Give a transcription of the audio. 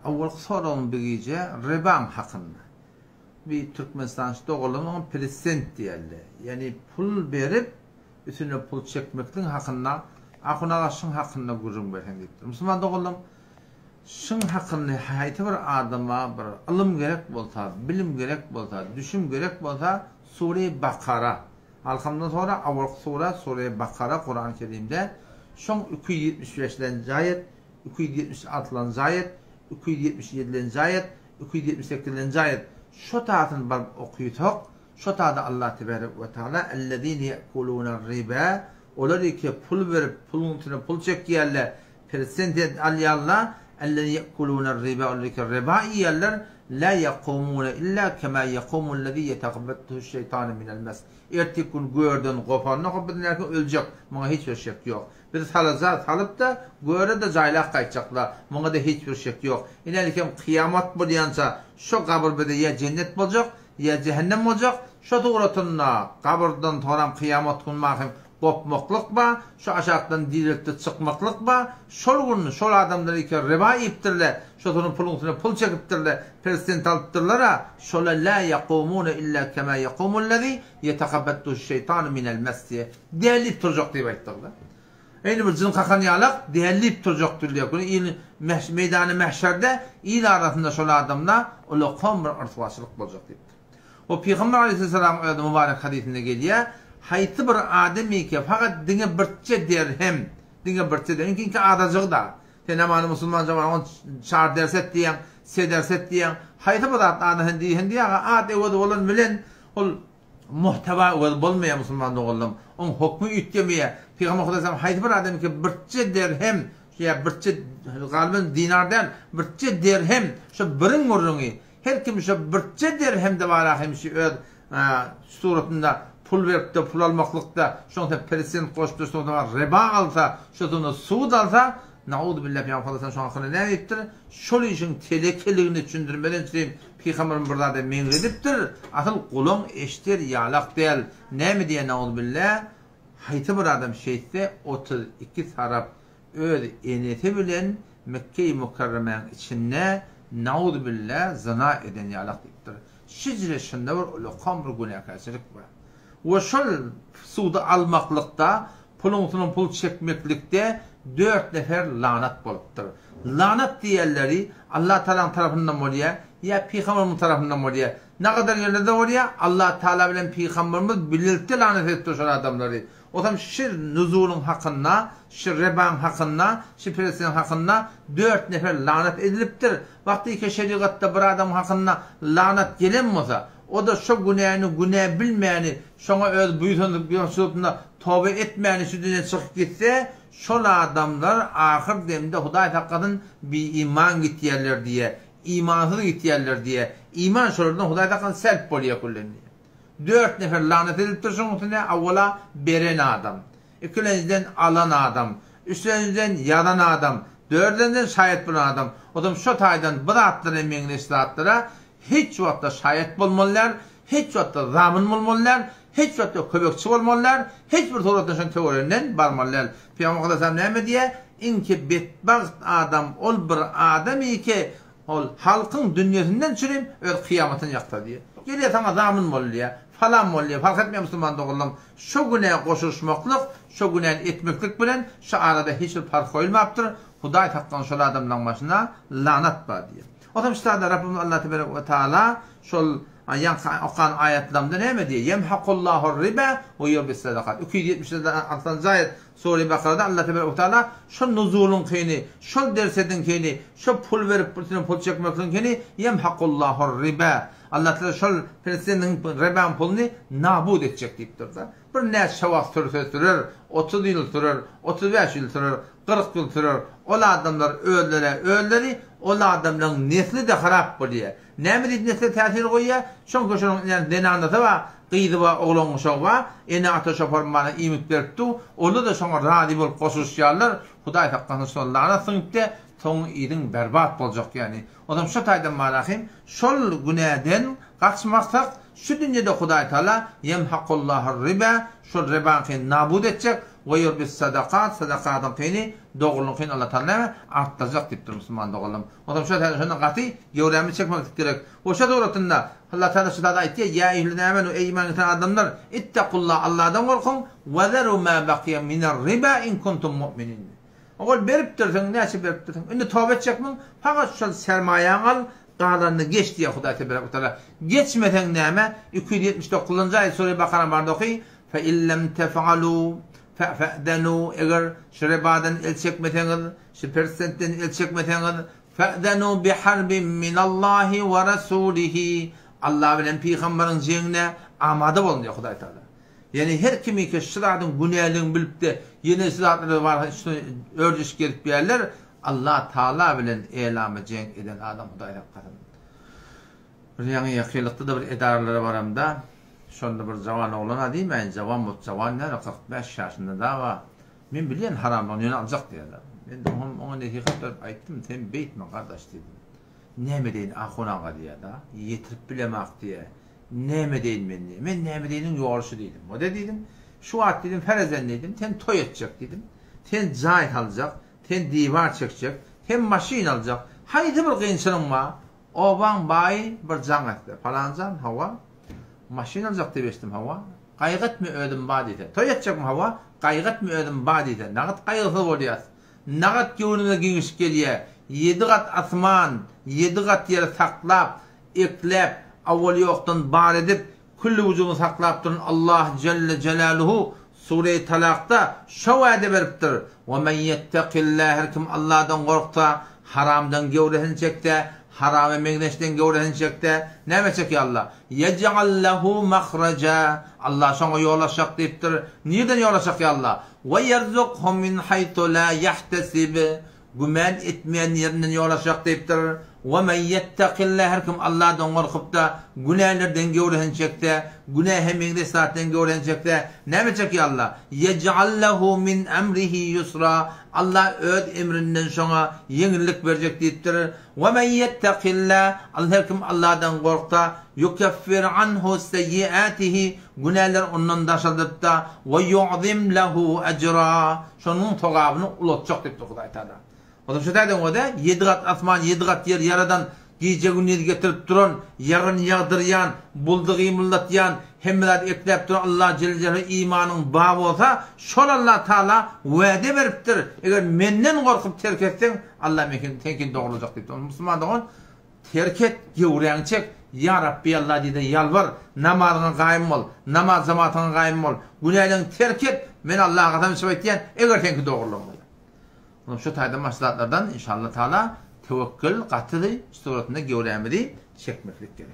Owalky soragym bir gije rebaň hakynda. Bir Türkmenistançy doganlarym oňa present diýerler. Ýagny pul berip üstüne pul çekmekligiň hakynda Ahun aga şuň hakynda gürrüň berseň diýipdir. Musulman doganlarym şuň hakynda haýsy bir adama bir ylym gerek bolsa, bilim gerek bolsa, düşüm gerek bolsa Sure Bakara Alhamdan sonra awalky sure Sure Bakara Kurany Kerimde şoň 275-lenji aýat 276-lanjy aýat, 277-lenji aýat, 278-lenji aýat, şo taýsyny baryp okysak, şo taýda Allah tebarek we taala Ellezine ye'kulune-r-riba, olar ki pul berip, puluň üstüne pul çekýärler, persent alýarlar, Ellezine ye'kulune-r-riba, olar ki riba iýýärler, la yekumune illa kema yekumul-lezi yetehabbetuhuş-şeýtanu minel-mes. Erteki gün görden gopanda hop biz näki öljek, muňa hiç bir şek ýok. Bizi salaja salyp-da, göre-de jaýlap gaýtjaklar. Muňa-da hiç bir şek ýok. Inelikem kyýamat bolýança şo gabyr bize ýa jennet boljak, ýa jähennem boljak. Şo suratynda gabyrdan soňram kyýamat gün mahym gopmaklyk bar, şo aşakdan direltde çykmaklyk bar. Şol gün şol adamlar eke riba iýipdirler, şo soň puluň üstüne pul çekipdirler, persent alypdyrlar-a, şola lä ýakumune illa kema ýakumullezî ýetehabbattuş-şeýtanu minel mes diýe. Dälip turjak diýip aýtdylar. Eýni bir jyn kakan ýalak dälip turjak diýilýär. Güni il meýdany mähşerde il arasynda şol adamda ulakan bir yrswaçylyk boljak diýipdir. O Pygamber aleýhissalamyň özi mübarek hadysynda gelýär, haýsy bir adamyke fakat diňe birçe derhem, diňe birçe derhem, iňki azajygy-da. Sen amany musulman jamagyň çar derset diýýäň, se derset diýýäň, haýsy bir zat adam sen diýsen diýýäň, at öwezi bolan bilen ol Muhtaba öwez bolmaýar musulman doganlarym. Oň hokmy üýtgemeýär. Pygamber Hudaý haýsy bir adam ki birçe derhem ýa birçe galyban dinar däl, birçe derhem şo biriň gürrüňi. Her kim şo birçe derhemde bara hem şu öz suratynda pul beripde pul almaklykda şoň sen persent goşupdyr şoň sen reba alsa, şo soňda sud alsa, Nauzubilla Pygamber Hudaý şoň hakynda näme diýipdir? Şol işiň telekeligini düşündirmeden üçin Pygamberimiz bir zada meňzedipdir, asyl gulaň eşder ýalak däl, näme diýýär nauzubilla, haýsy bir adam şeýtse 32 tarap öz enesi bilen Mekge-i Mükerremäň içinde nauzubilla zyna eden ýalak diýipdir. Şijre şunda bir ulakan bir günäkärçilik bar. We şol sudy almaklykda, puluň üstünden pul çekmeklikde dört nefer lanat bolupdyr. Lanat diýenleri Allah Tagalaň tarapyndan bolýar, ýa Pygamberimiziň tarapyndan bolýar. Nagadar ýerlerde bolýar, Allah Tagala bilen Pygamberimiz bilelikde lanat edipdir şol adamlary. Otam şi nuzulyň hakynda, şi rebaň hakynda, şi peresiniň hakynda dört nefer lanat edilipdir. Wagtyky şerigatda bir adamyň hakynda lanat gelen bolsa, o-da şo günäni günä bilmäni, şoňa öz buýsanyp ýörşüsinde toba etmäni şu dünýeden çykyp gitse, şol adamlar ahyr demde Hudaý saklasyn bi-iman gitýärler diýýär, imansyz gitýärler diýýär. Iman şolardan Hudaý saklasyn selp bolýar küllen diýýär. Dört nefer lanat edilipdir şoň üstüne, awwala beren adam, ikilenjiden alan adam, üçlenjiden ýazan adam, dördlenjiden şaýat bolan adam. Odam şo taýdan bu zatlara meňzeş zatlara hiç wagtda şaýat bolmaly däl, hiç wagtda zamyn bolmaly däl, hiç wagtda kömekçi bolmaly däl, hiç bir suratda şoň töwereginden barmaly däl. Pygamber Aleyhisselam näme diýýär? Iňki betbagt adam ol bir adam ki, Ol halkyň dünýesinden çürim öz kyýamatyny ýaksa diýýär. Gelýär saňa zamyn bolýar, falan bolýar, fark etmeýär musulman doganlarym. Şo günä goşulyşmaklyk, şo günäni etmeklik bilen şu arada hiç bir parh goýulmapdyr. Hudaý saklasyn şol adamlaň başyna lanat bar diýýär. Onsoň şu taýda Rabbimiz Allah teberek we taala şol ýaňky okan aýatlarymda näme diýýär? Ýemhakullahu riba we ýurbis sadakat. 276-njy aýat Sure Bakarada Allah tebarek we taala şol nuzulyňkyny, şol dersediňkini, şo pul berip üstüne pul çekmekligiňkini ýemhakullahu riba. Allah taala şol preseniň ribaň puluny nabut etjek diýipdir-de. Bir näçe wagt sürse sürer, 30 ýyl sürer, 35 ýyl sürer, 40 ýyl sürer. Ol adamlar özlere özleri, ol adamlaryň nesli-de harap bolýar. Näme diýip nesle täsir goýýar? Çünki şonuň inen zenanasy bar, gyzy bar, oglan-uşagy bar, ene-ata şopar mana iýmit berip dur, olar-da şoňa razy bolup goşulyşýarlar, Hudaý saklasyn şol lanat siňipde, soň yzyň berbat boljak ýany. Onsoň şo taýdan manahym, şol günäden gaçmasak, Şu dünýede Hudaý Taala ýemhakullahur-riba, şol ribaňkyny nabut etjek, we ýurbis-sadakat, sadakatyňkyny, dogrulygyňkyny Allah Taala näme? Artdyrjak diýipdir musulman doganlarym. Onsoň şo taýdan şondan gaty göwrämizi çekmeklik gerek. We şo suratynda Allah Taala şu zady aýtýar, Ýa eýýühellezine amenu, eý iman getiren adamlar, ittakullah, Allahdan gorkuň, we zeru ma bakiýa miner-riba in kuntum mu'minin. Ol beripdirsiň, näçe beripdirsiň. Indi toba etjekmiň? Fakat şol sermaýaňy al, galanyny geç diýýär Hudaý teberek we taala. Geçmeseň näme? 279-njy aýat Sure Bakara barda oky, Fe illem tef'alu fe'fe'zenu eger şu ribadan el çekmeseňiz, şu persentden el çekmeseňiz, fe'zenu biharbin minallahi we rasulihi Allah bilen pygamberiň jeňine amada boluň diýýär Hudaý taala. Ýöne her kimiki şu zadyň günäligini bilipde ýene şu zatlara barha üstüne örjeşip gezip ýärler, Allah Taala bilen elama jeň eden adam Hudaý saklasyn. Bir ýaňy ýakynlykda-da bir edaralara baramda, şonda bir jawan oglan-a diýmäýin, jawan bolup jawan däl, 45 ýaşynda daga, men bilýän haramlygyny ýöne aljak diýýärler. Men oňa oňa nesihat berip aýtdym, sen beýtme gardaş diýdim. Näme edeýin ahun aga diýýär-da, ýetirip bilemak diýýär. Näme edeýin men diýýär. Men näme edeýiniň ýoly şu diýdim. O-da diýdim, şu wagt diýdim, ferezen diýdim, sen toý etjek diýdim. Sen jaý saljak, sen diwar çekjek, sen maşyn aljak. Haýsy bir kynçylygyň bar? Obaň baýy bir jaň etse, Palanjan, hawa, maşyn aljak diýip eşitdim, hawa. Gaýgy etme özüm bar diýse. Toý etjekmi, hawa, gaýgy etme özüm bar diýse. Nagt gaýgysyz bolýas. Nagt göwnümize giňişlik gelýär. Ýedi gat asman, ýedi gat ýeri saklap, ekläp, awal ýokdan bar edip, külli wujudyňy saklap duran Allah jelle jelaluhu Sure-i Talakda şo wada beripdir, Ve men ýettekillah her kim Allahdan gorksa, haramdan göwresini çekse, harama meňzeşden göwresini çekse, näme etjek ýa Allah? Ýej'al lehu mahraja Allah şoňa ýol açjak diýipdir. Nirden ýol açjak ýa Allah? Ve ýerzukhu min haýsu la ýahtesib Gümän etmeýän ýerinden ýol açjak diýipdir. Ve men ýettekillah her kim Allahdan gorkup-da, günälerden göwresini çekse, günähe meňzeş zatdan göwresini çekse, näme etjek ýa Allah? Ýej'al lehu min emrihi ýusra Allah öz emrinden şoňa ýeňillik berjek diýipdir. Ve men ýettekillah her kim Allahdan gorksa, ýukeffir anhu seýýiatihi Günäleri ondan daşaldypda, we ýu'zim lehu ejra, şonuň sogabyny ulatjak diýipdir Hudaý Tagala. Onsoň şu taýdan görä, ýedi gat asman, ýedi gat ýer ýaradan, gije-gündiz getirip duran, ýagyn ýagdyrýan, buldy gymyldatýan, hemme zady ekläp duran Allah jelle jelaluhu imanyň bar bolsa, şol Allah Tagala wada beripdir, eger menden gorkup terk etseň, Allah seňkini dogrulajak diýipdir. Onsoň musulman dogan, Terk et, göwräňi çek, Ýa Rabbi Alla diý-de ýalbar, namazyňa gaýym bol, namaz jamatyňa gaýym bol, günäleriňi terk et, men Allaha kasam içip aýtýan, eger seňki dogrulan bolsa. Onuň şu taýdan başga zatlardan inşallah taala töwekgel gaty suratynda göwrämizi çekmeklik gerek.